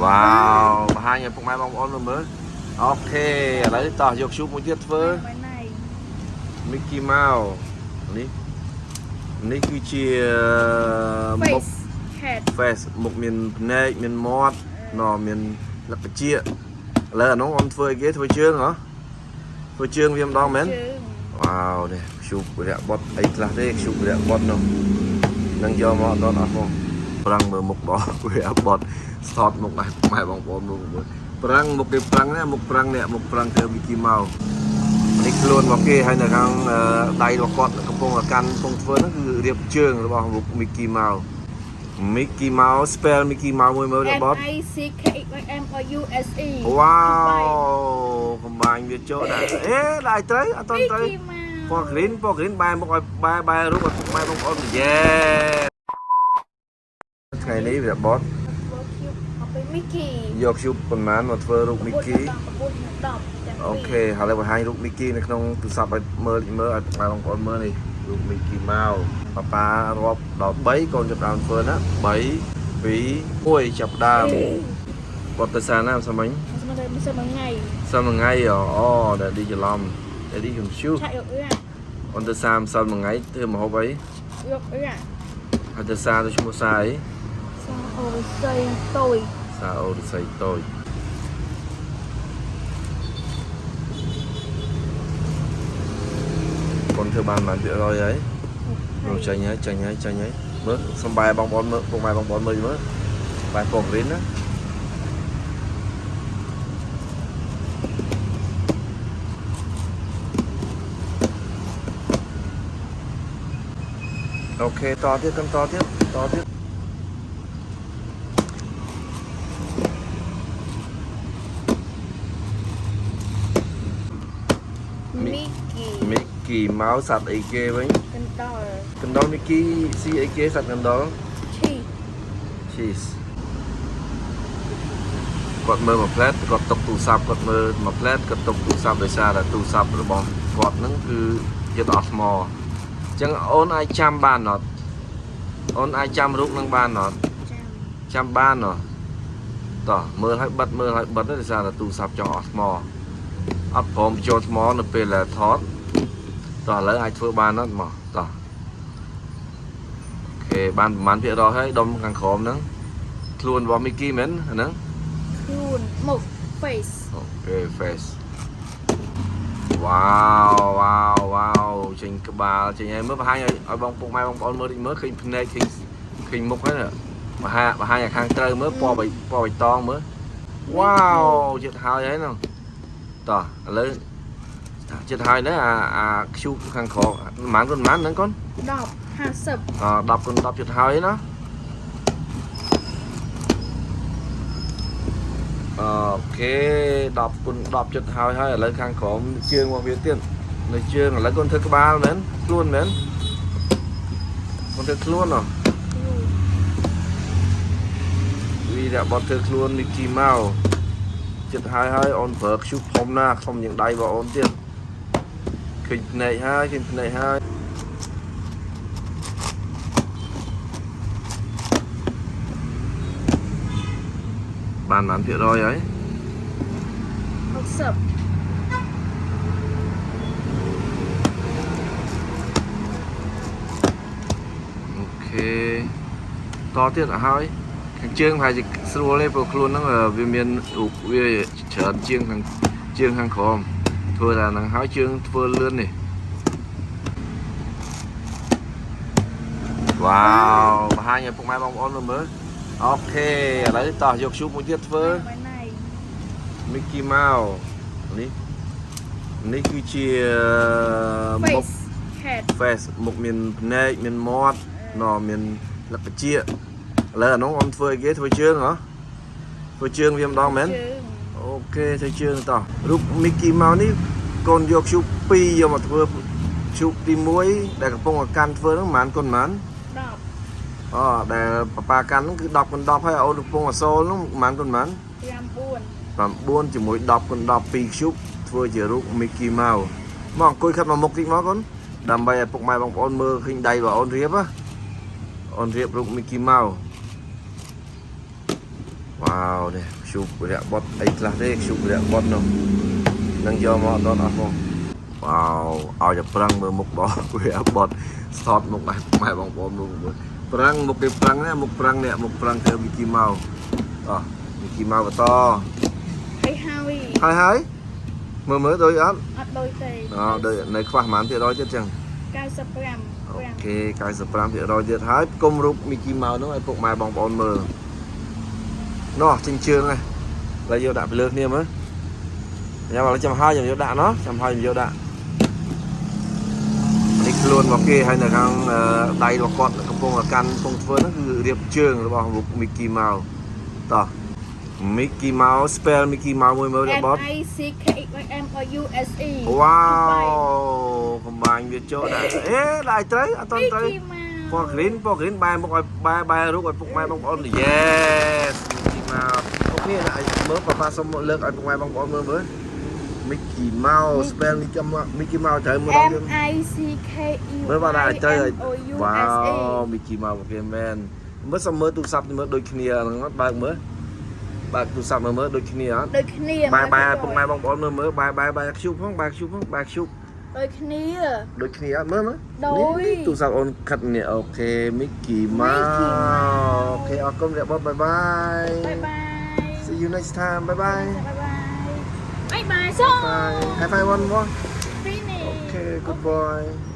វ៉ាវបង្ហាញឲ្យពុកម៉ែបងប្អូនមើលមើល okay ឥឡូវតោះយក cube មួយទៀតធ្វើ បាយណៃ Mickey Mouse នេះនេះគឺជាមុខ face head face មុខមានភ្នែកមានមាត់ណមានលក្ខជាឥឡូវអានោះអូនធ្វើអីគេធ្វើជើងហ៎ធ្វើជើងវាម្ដងមែន ជើង វ៉ាវនេះ cube រយៈបុតអីខ្លះទេ cube រយៈបុតនោះនឹងយកមកអត់ដល់អស់ផងប្រឹងមើលមុខដល់រយៈបុតស្ថតមុខដែរម៉ែបងប្អូនមើលមើលប្រឹងមុខគេប្រឹងណាមុខប្រឹងនេះមុខប្រឹងធ្វើ Mickey Mouse នេះខ្លួនរបស់គេហើយនៅខាងដៃរបស់គាត់កំពុងតែកាន់កំពុងធ្វើហ្នឹងគឺរៀបជើងរបស់មុខ Mickey Mouse Mickey Mouse spell Mickey Mouse មួយមើលរបត់ M I C K M O U S E វ៉ាវកំបាញ់វាចូលដែរអេដែរត្រូវអត់ទាន់ត្រូវ Mickey Mouse ពណ៌ green ពណ៌ green បែរមុខឲ្យបែរបែររូបឲ្យពុកម៉ែបងប្អូនយេថ្ងៃនេះវាបត់ ធ្វើ cube មកពី Mickey យក cube ប៉ុន្មានមកធ្វើរូប Mickey 9 10ទាំង okay ហើយបង្ហាញរូប Mickey នៅក្នុងទូរស័ព្ទឲ្យមើលមើលឲ្យពុកម៉ែបងប្អូនមើលនេះរូប Mickey Mouse ប៉ាប៉ារាប់ដល់3កូនចាប់ដើមធ្វើណា3 2 1ចាប់ដើមបត់ទៅសាណាសាមិញ ស្មានតែមិនមួយថ្ងៃ សិនមួយថ្ងៃអូ Daddy ច្រឡំ Daddy confused ឆាក់យកអឿ អូនទៅសាម្សិលមួយថ្ងៃធ្វើម្ហូបអី យកអឿ ហើយទៅសាទៅឈ្មោះសាអី សាអូស័យតូយ សាអូរិស័យតូចកូនធ្វើបានប៉ុន្មានភាគរយហើយនោះចាញ់ហើយចាញ់ហើយចាញ់ហើយមើលសំបែបងប្អូនមើលពុកម៉ែបងប្អូនមើលមើលបែពណ៌ green ណាokay តទៀតកូនតទៀតតទៀត Mickey Mickey Mouse សត្វអីគេវិញ កណ្ដុរ កណ្ដុរ Mickey ស៊ីអីគេសត្វកណ្ដុរ ឈី cheese គាត់មើលមួយផ្លែតគាត់ຕົកទូរស័ព្ទគាត់មើលមួយផ្លែតគាត់ຕົកទូរស័ព្ទដោយសារតែទូរស័ព្ទរបស់គាត់ហ្នឹងគឺជាអត់ថ្មអញ្ចឹងអូនអាចចាំបានអត់អូនអាចចាំរូបនឹងបានអត់ ចាំ ចាំបានអត់តោះមើលឲ្យបិទមើលឲ្យបិទដោយសារតែទូរស័ព្ទចង់អស់ថ្មអត់ព្រមចូលថ្មនៅពេលដែលថតតោះឥឡូវអាចធ្វើបានអត់មកតោះ okay បានប្រហែលភាគរយហើយដុំខាងក្រោមហ្នឹងខ្លួនរបស់ Mickey មែនអាហ្នឹង ខ្លួនមុខ face okay face វ៉ាវវ៉ាវវ៉ាវចេញក្បាលចេញហើយមើលបង្ហាញឲ្យឲ្យបងពុកម៉ែបងប្អូនមើលតិចមើលឃើញភ្នែកឃើញឃើញមុខហ្នឹងបង្ហាញបង្ហាញឲ្យខាងត្រូវមើលពណ៌បៃពណ៌បៃតងមើលវ៉ាវចិត្តហើយហើយហ្នឹងតោះឥឡូវចិត្តហើយណាអាអា cube ខាងក្រោមប៉ុន្មានគុណប៉ុន្មានហ្នឹងកូន 10 50 អ10គុណ10ចិត្តហើយណាokay 10គុណ10ចិត្តហើយហើយឥឡូវខាងក្រោមជើងរបស់វាទៀតនៅជើងឥឡូវកូនធ្វើក្បាលមែនខ្លួនមែនកូនធ្វើខ្លួនហ៎វីរៈបត់ធ្វើខ្លួន Mickey Mouse ចិត្តហើយហើយអូនប្រើ cube ធំណាស់ធំជាងដៃរបស់អូនទៀតឃើញភ្នែកហើយឃើញភ្នែកហើយបានប៉ុន្មានភាគរយហើយ 60 okay តទៀតអត់ហើយខាងជើងប្រហែលជាស្រួលទេព្រោះខ្លួនហ្នឹងវាមានរូបវាច្រើនជាងខាងជើងខាងក្រោមធ្វើតែហ្នឹងហើយជើងធ្វើលឿននេះវ៉ាវបង្ហាញឲ្យពុកម៉ែបងប្អូនមើលមើល okay ឥឡូវតោះយក cube មួយទៀតធ្វើ បាយណៃ Mickey Mouse នេះនេះគឺជាមុខ face head face មុខមានភ្នែកមានមាត់ណមានលក្ខជាឥឡូវអានោះអូនធ្វើអីគេធ្វើជើងហ៎ធ្វើជើងវាម្ដងមែន ជើង okay ធ្វើជើងតោះរូប Mickey Mouse នេះកូនយក cube 2យកមកធ្វើ cube ទី1ដែលកំពុងតែកាន់ធ្វើហ្នឹងប៉ុន្មានគុណប៉ុន្មាន 10 អូដែលប៉ាប៉ាកាន់ហ្នឹងគឺ10គុណ10ហើយអូនកំពុងអសូលហ្នឹងប៉ុន្មានគុណប៉ុន្មាន 5 4 9ជាមួយ10គុណ10 2 cube ធ្វើជារូប Mickey Mouse មកអង្គុយខិតមកមុខតិចមកកូនដើម្បីឲ្យពុកម៉ែបងប្អូនមើលឃើញដៃរបស់អូនរៀបណាអូនរៀបរូប Mickey Mouse វ៉ាវនេះខ្ជូបរយៈបត់អីខ្លះទេខ្ជូបរយៈបត់នោះនឹងយកមកអត់ទាន់អស់ផងវ៉ាវឲ្យតែប្រឹងមើលមុខដល់ រយៈបត់ស្ថតមុខដែរម៉ែបងប្អូនមើលមើលប្រឹងមុខគេប្រឹងណាមុខប្រឹងនេះមុខប្រឹងធ្វើមីគីម៉ៅអោះមីគីម៉ៅបន្ត ហើយហើយ ហើយហើយមើលមើលដូចអត់ អត់ដូចទេ អដូចនៅខ្វះប្រហែលភាគរយទៀតចឹង 95 អូខេ95%ទៀតហើយគុំរូបមីគីម៉ៅហ្នឹងឲ្យពុកម៉ែបងប្អូនមើលនោះចិញ្ជើងហ្នឹងឥឡូវយកដាក់ពីលើគ្នាមើលញ៉ាំឥឡូវចាំហើយខ្ញុំយកដាក់ណោះចាំហើយខ្ញុំយកដាក់នេះខ្លួនរបស់គេហើយនៅខាងដៃរបស់គាត់កំពុងតែកាន់កំពុងធ្វើហ្នឹងគឺរៀបជើងរបស់រូបមីគីម៉ៅតោះមីគីម៉ៅ spell មីគីម៉ៅមួយមើលរបប M I C K Y M O U S E វ៉ាវកំបាញ់វាចូលដាក់អេដាក់ឲ្យត្រូវអត់ទាន់ត្រូវ មីគីម៉ៅ ពណ៌ green ពណ៌ green បែរមុខឲ្យបែរបែររូបឲ្យពុកម៉ែបងប្អូន Yes Mickey Mouse អូខេដាក់ឲ្យមើលប៉ាប៉ាសុំលើកឲ្យពុកម៉ែបងប្អូនមើលមើល Mickey Mouse spell Mickey Mouse Mickey Mouse ត្រូវមើលដល់ M យើង I C K E មើលបាទដាក់ឲ្យត្រូវឲ្យ M O U វ៉ា S E វ Mickey Mouse អូខេមែនមើលសុំមើលទូរស័ព្ទមើលដូចគ្នាហ្នឹងអត់បើកមើលបើកទូរស័ព្ទមើលមើលដូចគ្នាអត់ ដូចគ្នា បែរបែរឲ្យពុកម៉ែបងប្អូនមើលមើលបែរបែរបែរខ្ជូបផងបែរខ្ជូបផងបែរខ្ជូប ដូចគ្នា ដូចគ្នាអត់មើលមើល ដូច នេះទូរស័ព្ទអូនខិតនេះអូខេ Mickey Mickey Mouse Mouse អូខេអរគុណអ្នកបង bye bye bye bye. See you next time. Bye bye. Bye bye. Bye bye. So Bye. High five one more. Finish. Okay, good boy.